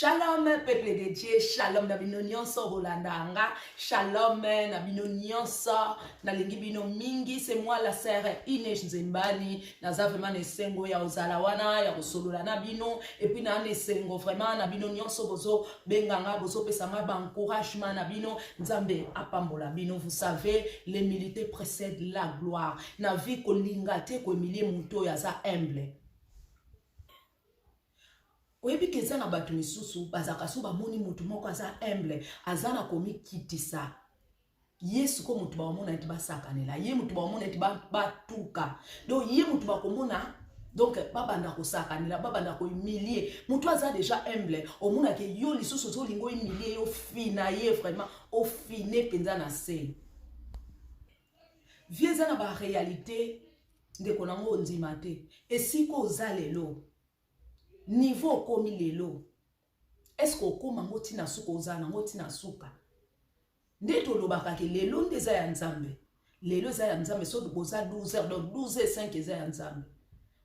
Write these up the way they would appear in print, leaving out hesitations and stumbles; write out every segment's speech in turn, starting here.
Shalom peuple de Dieu, shalom na bino nyonso bolanda nga, shalom na bino nyonso, nalingi bino mingi, c'est moi la sœur Inès Nzembani, naza vraiment na esengo ya ozala wana ya kosolola na bino et puis na esengo vraiment na bino nyonso bozo benga nga, bozo pesa nga ba encouragement na bino, Nzambe apambola bino. Vous savez, l'humilité précède la gloire. Na vie kolinga te ko humilier moto oyo aza humble. Oyebi ke eza na bato misusu bazalaka so bamoni motu moko aza humble, aza na komikitisa, ye sikoyo motu bakomona ete basakanela ye, motu bakomona ete batuka, donc ye motu bakomona, donc babanda kosakanela, babanda kohumilie motu aza déjà humble. Omonake yo lisusu ozolinga ohumilie ye, ofina ye vraiment, ofine mpenza na se. Vie eza na baréalité, ndeko nango, ondima te esika oza lelo, niveau okomi lelo, est-ce okóma ngo ntina suka? Ozala nango ntina suka. Nde tolobaka ke lelo nde eza ya Nzambe, lelo eza ya Nzambe. Soki boza 12 heures, donc 12 heures 5 eza ya Nzambe.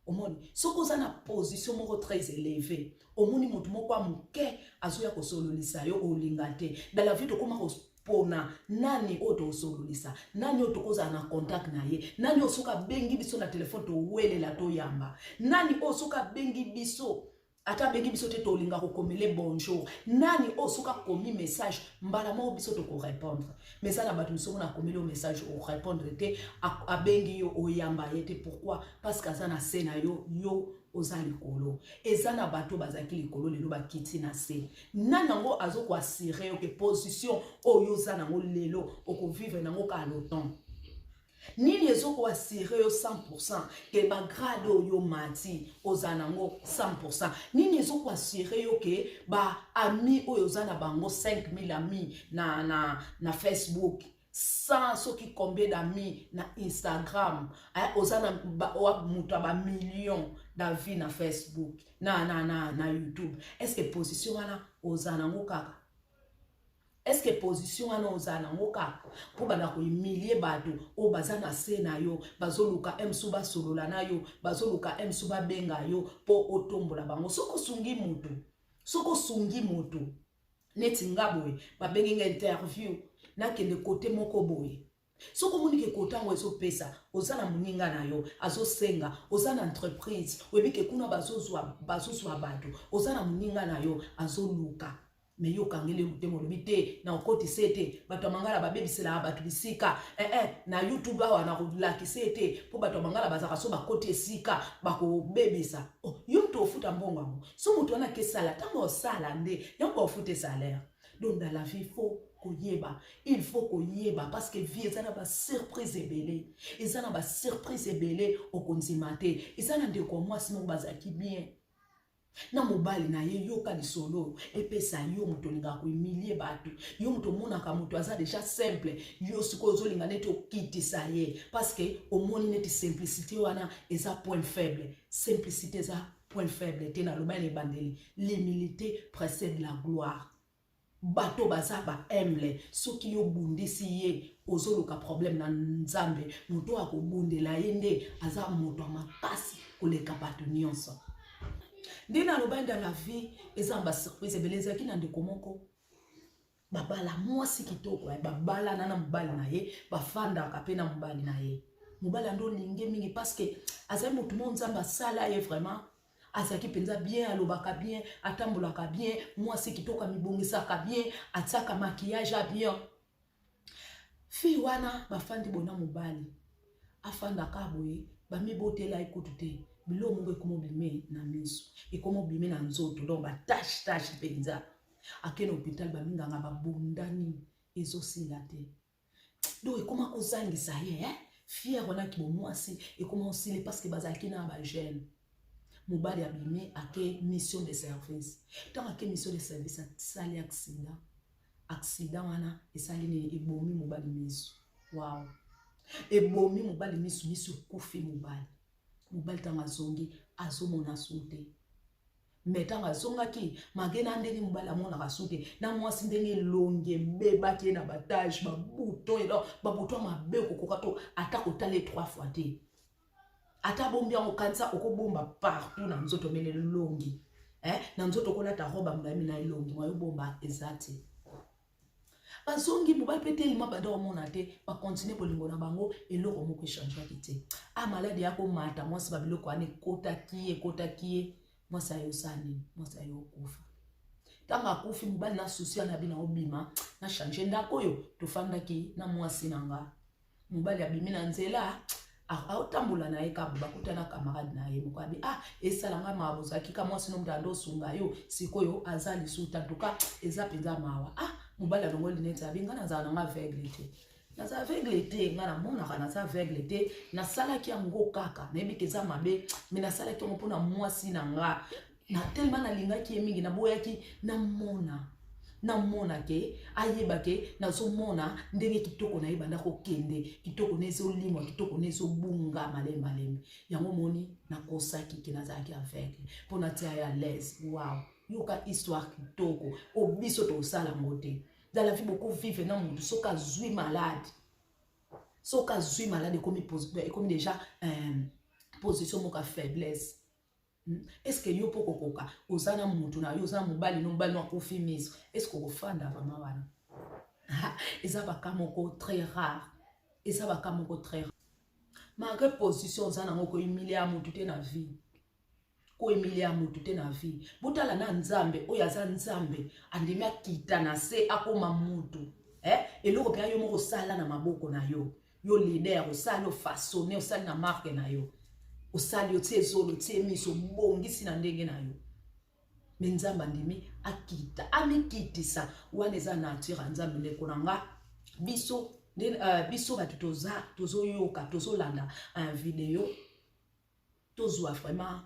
Omoni, soki oza na position moko très élevé, omoni motu moko ya moke azoya kosololisa yo, olinga te. Dans la vie tokóma kopona nani oyo tokosololisa, nani oyo tokozala na contact na ye, nani oyo soki abengi biso na telefone towelela toyamba, nani oyo soki abengi biso, ata abengi biso te, tolinga kokomele bonjour, nani oyo soki akomi message mbala moko biso tokorépondre. Mais eza na bato mosusu mona akomeli yo message, orépondre te, abengi yo, oyamba ye te. Pourquoi? Parce que aza na se na yo, yo oza likolo. Eza na bato bazalaki likolo, lelo bakiti na se. Nani yango azokoassurer yo ke position oyo oza nango lelo okovivre nango kaka longtemps? Nini ezokoassurer yo 100 ke bagrade oyo mati oza nango 100? Nini ezokoassurer yo ke baami oyo oza na bango, 5000 ami na Facebook, 100 soki combien d'amis na Instagram, eh, oza na moto ya bamillion d'avis na Facebook, na YouTube, est ce que position wana oza nango kaka? Est ce que position wana oza nango kaka mpo banda kohumilie bato oyo baza na se na yo, bazoluka msu basolola na yo, bazoluka msu babenga yo mpo otombola bango? Soki osungi motu, soki osungi motu neti nga boye, babengi nga interview, nakende kote moko boye, soki omoni ke kote yango ezopesa, oza na moninga na yo azosenga, oza na entreprise, oyebi ke kuna bazozwa bato, oza na moninga na yo azoluka, me yo okangeli motema, olobi te na okotisa ete bato ya mangala babebiselaka bato bisika, eh, eh, na YouTube awa nakolakisa ete mpo bato ya mangala bazalaka so bakoti esika bakobebisa. Oh, yo moto ofuta mbongo yango, so moto wana akesala, ntango osala nde yango baofuta salaire. Donc dans la vie, faut koyeba, il faut koyeba, parce que vie eza na basurprise ebele, eza na basurprise ebele, okondima te. Eza na ndeko ya mwasi moko bazalaki bien na mobali na ye. Yoka lisolo epesa yo moto olingaka kohumilie bato, yo moto omonaka moto aza déjà simple, yo sikoyo ozolinga neti okitisa ye parce que omoni neti simplicité wana eza point faible. Simplicité eza point faible te. Naloba na ebandeli, l'humilité précède la gloire. Bato baza bahumble, soki yo obundisi ye, ozoluka problème na Nzambe. Moto akobundela ye nde aza moto ya makasi koleka bato nyonso. Nde naloba, dans la vie eza na basurprise ebele. Ezalaki na ndeko moko, babala mwasi kitoko, babalana na mobali na ye, bafandaka mpe na mobali na ye. Mobali ando olinge mingi parce que azali motu moko Nzambe asala ye vraiment, azalaki mpenza bien, alobaka bien, atambolaka bien, mwasi kitoko, amibongisaka bien, atiaka maquillage ya bien. Fille wana bafandi boye na mobali, afandaka boye, bamibotela ye kutu te. Biloko moko ekoma obime na miso, ekoma obime na nzoto, donc batache tache mpenza. Akende hôpital, baminganga babundani, ezosila te. Donc ekoma kozangisa ye, eh? Fière wana bomwasi ekoma osili parce que bazalaki na bajeune. Mobali abimi, ake mission de service. Ntango ake mission de service, asali accident. Accident wana esali nini? Ebomi mobali miso. Wow, ebomi mobali miso, miso ekufi mobali. Mobali ntango azongi, azomona su te. Me ntango azongaki mage na ndenge mobali amonaka su te, na mwasi ndenge elongi ebebaki ye na batache, babouton elo, babouton mabe, okokoka to ata kotala ye trois fois te. Ata bombi yango, kanisa okobomba partout na nzoto, mele elongi. Eh, na nzoto okolata robe ya molai na elongi mwa yo bomba eza te. Bazongi mobali mpe telema banda omona te, bakontinue bolingo na bango, eloko moko echangeaki te. A maladi ya komata mwasi ba biloko wana ekotaki ye, ekotaki ye, mwasi aye osala nini? Mwasi aye okufa. Ntango akufi mobali na susi wana bina obima na change ndako oyo tofandaki na mwasi na nga. Mobali abimi na nzela aotambola na ye kabo bakutana camarade na ye moko abi ah esala nga mawa bozalaki ka mwasi no moto ando osunga yo sikoyo aza lisusu en tout cas eza mpenza mawa. Ah mobali alongoli neti abi nga nazala na nga aveugle te, naza aveugle te, nga namonaka naza aveugle te, nasalaki yango kaka nayebi ke eza mabe me nasalaki yango mpona mwasi na nga na tellement nalingaki ye mingi, naboyaki namona namona ke ayeba ke nazomona ndenge kitoko na ye banda kokende, kitoko na ezolimwa, kitoko na ezobunga malembe malembe. Yango moni nakosaki ke nazalaki aveugle mpo natia ye à l'aise. Wow, yoka histoire kitoko o biso tosala yango te. Dans la vie bokovivre na motu soki azwi malade, soki azwi malade ekomi ekomi déjà position moko ya faiblesse. Est-ce que yo mpo kokoka oza na mutu na yo, oza na mobali no, mobali no akufi miso, est-ce que okofanda vraiment wana? Eza baka moko très rare, eza baka moko très rare. Malgré position oza nango, kohumilia ya mutu te na vie, kohumilia ya mutu te na vie. Botala na Nzambe oyo aza Nzambe, andimi akita na se akoma mutu. Eloko mpenza yo moko osala na maboko na yo, yo leader, osali ofaçonne, osali na marque na yo, osali otie zolo, otie miso, obongisi na ndenge na yo, me Nzambe andimi akita amikitisa. Wana eza nature ya Nzambe. Ndeko na nga, biso nde biso bato toza tozoyoka, tozolanda video, tozwa vraiment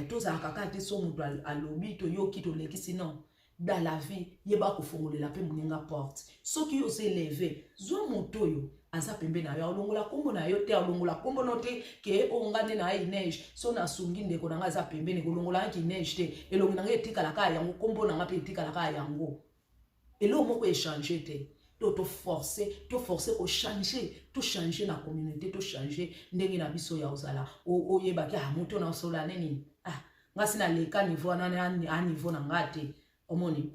tozalaka kaka te so moto alobi toyoki tolekisi. Non, dans la vie yeba kofongolela mpe moninga porte. Soki yo oza élevé, zwa moto oyo aza pembe na yo, alongola nkombo na yo te, alongola nkombo no te ke oyo nga nde na ye neige. So nasungi ndeko na nga aza pembeni, kolongola ngaki neige te, elongi na ngai etikalaka yango, nkombo na nga mpe etikalaka yango, eloko moko echange te. To toforce, toforce kochange, tochange na communauté, tochange ndenge na biso ya ozala. Oyebaki ah moto na osola nini, ah nga si naleka niveau wana a niveau na nga te. Omoni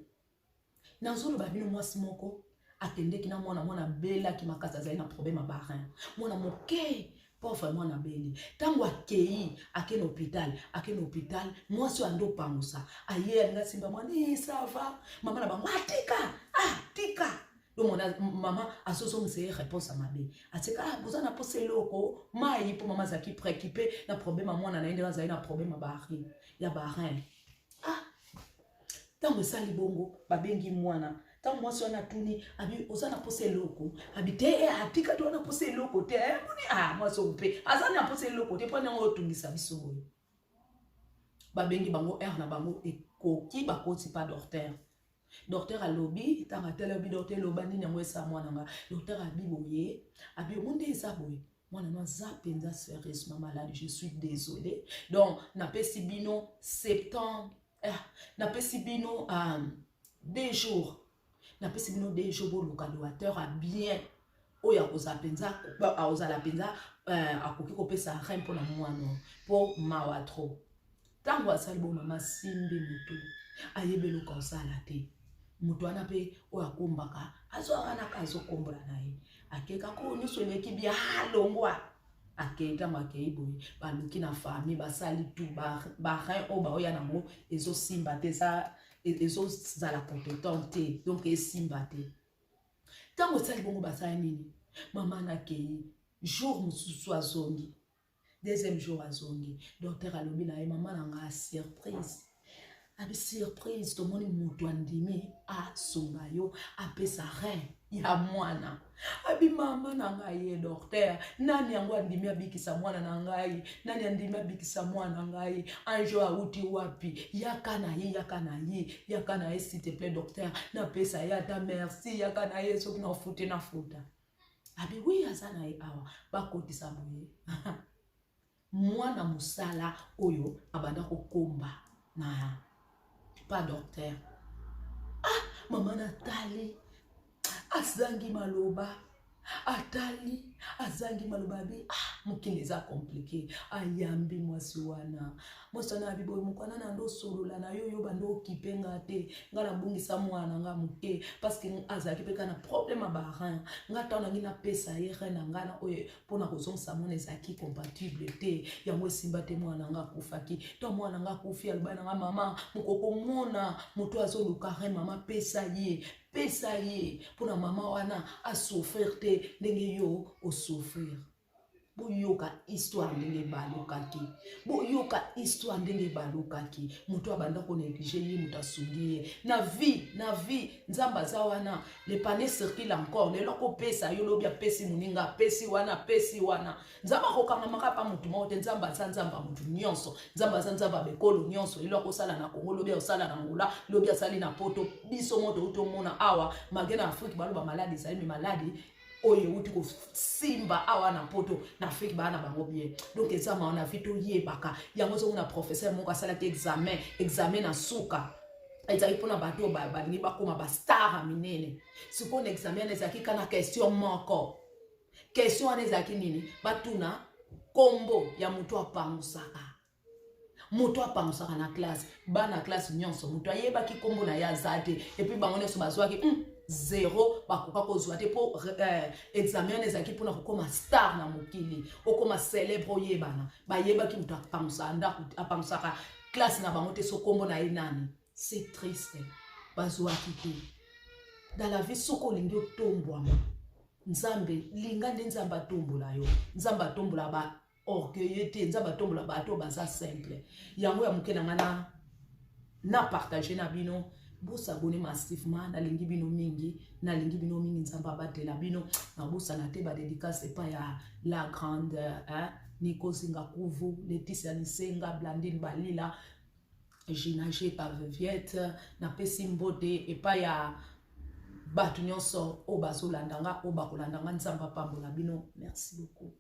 nazoloba bino, mwasi moko akendeki na mwana, mwana abelaki makasi, azali na problème ya barein, mwana moke, pauvre mwana abeli. Ntango akei, ake na hôpital, ake na hôpital, mwasi oyo ande opangusa aye alinga simba mwana, ça va mama na bango, atika ah tika. Donc mwana mama azozongisa ye réponse ya mabe, atika ah boza na posa eloko mai, mpo mama azalaki préoccupé na problème ya mwana na ye, ndenge azali na problème ya barein, ya barein. Ah ntango esali bongo, babengi mwana. Ntango mwasi wana atuni, abi oza na posa eloko? Abi te, atika te, wana posa eloko te. Moni ah mwasi oyo mpe aza na posa eloko te, mpo yango otungisa biso oyo. Babengi bango, heure na bango ekoki, bakoti pa docteur. Docteur alobi, ntango atele abi docteur eloba nini yango esa mwana nga? Docteur abi boye, abi omo nde eza boye, mwana no aza mpenza sérieusement malade, je suis désolé, donc napesi bino 70 ah, napesi bino 2 jours, napesi bino 2 jours, boluka donateur ya bien oyo akozala mpenza, akozala mpenza akoki kopesa rein mpona mwana, mpo mawa trop. Ntango asali bo, mama simbi motu, ayebi eloko osala te. Moto wana mpe oyo akombaka azwaka naka azokombola na ye, akekaka oyo nyonso eleki bia alongwa akei. Ntango akei boye, baluki na famille, basali tu barein oyo baoya nango ezosimba te, ezozala compétent te, donc esimba te. Ntango esali bongo, basali nini? Mama nakei, jour mosusu azongi, deuxième jour azongi, docteur alobi na ye, mama na nga, surprise, abi surprise, tomoni moto andimi asunga yo, apesa rein ya mwana. Abi mama na ngai ye docteur, nani yango andimi abikisa mwana na ngai? Nani andimi abikisa mwana ngai? Ange oyo awuti wapi? Yaka na ye, yaka na ye, yaka na ye, s'il te plaît docteur, napesa ye ata merci, yaka na ye, soki nafute nafuta. Abi oui, aza na ye awa. Bakotisa boye mwana mosala oyo abanda kokomba na pa docteur. Ah mama natali azangi maloba, atali azangi maloba, abi ah. Mokili eza compliqué. Ayambi mwasi wana, mwasi wana abi boye: "Mokwana na ndo osolola na yo, yo bando okipe nga te, nga nabungisa mwana nga moke parce que azalaki mpe kaka na problème ya barein. Nga ntango nangi napesa ye rein na nga na oyo mpona kozongisa mwana, ezalaki compatible te, yango esimba te, mwana nga akufaki. To mwana nga akufi, alobai na nga: 'Mama, mokokomona moto azoluka rein, mama, pesa ye, pesa ye mpona mama wana asouffrir te ndenge yo osouffrir.'" Boyoka histoire ndenge balukaki, boyoka histoire ndenge balukaki. Moto abanda konégliger ye, moto asungi ye na vie. Na vie, Nzambe aza wana. Le panier circule encore. Lelo akopesa yo, lobi apesi moninga, apesi wana, apesi wana. Nzambe akokangamaka pa motu moko te. Nzambe aza Nzambe ya motu nyonso. Nzambe aza Nzambe ya bekolo nyonso. Lelo akosala na Kongo, lobi akosala na Ngola, lobi asali na Poto. Biso moto outi omona awa mage na Afrike, baloba maladi ezali, mais maladi oyo euti kosimba awa na Poto, na Afrike baa na bango bien. Donc eza mawa na vie, toyebaka yango. Ozomona professeur moko asalaki examen. Examen na suka ezalaki mpona bato oyo balingi bakóma bastar ya minene. Sikoyo na examen wana ezalaki kaka na question moko. Question wana ezalaki nini? Batuna nkombo ya moto apangusaka, moto apangusaka na classe. Bana classe nyonso, moto ayebaki nkombo na ye aza te. Et puis bango nyonso bazwaki zéro, bakoka kozwa te, mpo examen wana ezalaki mpona kokóma star na mokili, okóma célèbre, oyebana. Bayebaki moto apangusaka ndako, apangusaka classe na bango te, so nkombo na ye nani. C'est triste, bazwaki te. Dans la vie, soki olingi otombwama, Nzambe linga nde Nzambe atombola yo. Nzambe atombola ba orgueilleux te, Nzambe atombola bato baza simple. Yango ya moke na nga na partage na bino. Bos'abonner massivement. Nalingi bino mingi, nalingi bino mingi. Nzambe abatela bino. Nabosana te badédicace epai ya la grande, hein, Nikozinga Kuvu, Leticia Nisenga, Blandine Balila, Ginage Paviette. Napesi mbote epai ya bato nyonso oyo bazolanda nga, oyo bakolanda nga. Nzambe apambola bino. Merci beaucoup.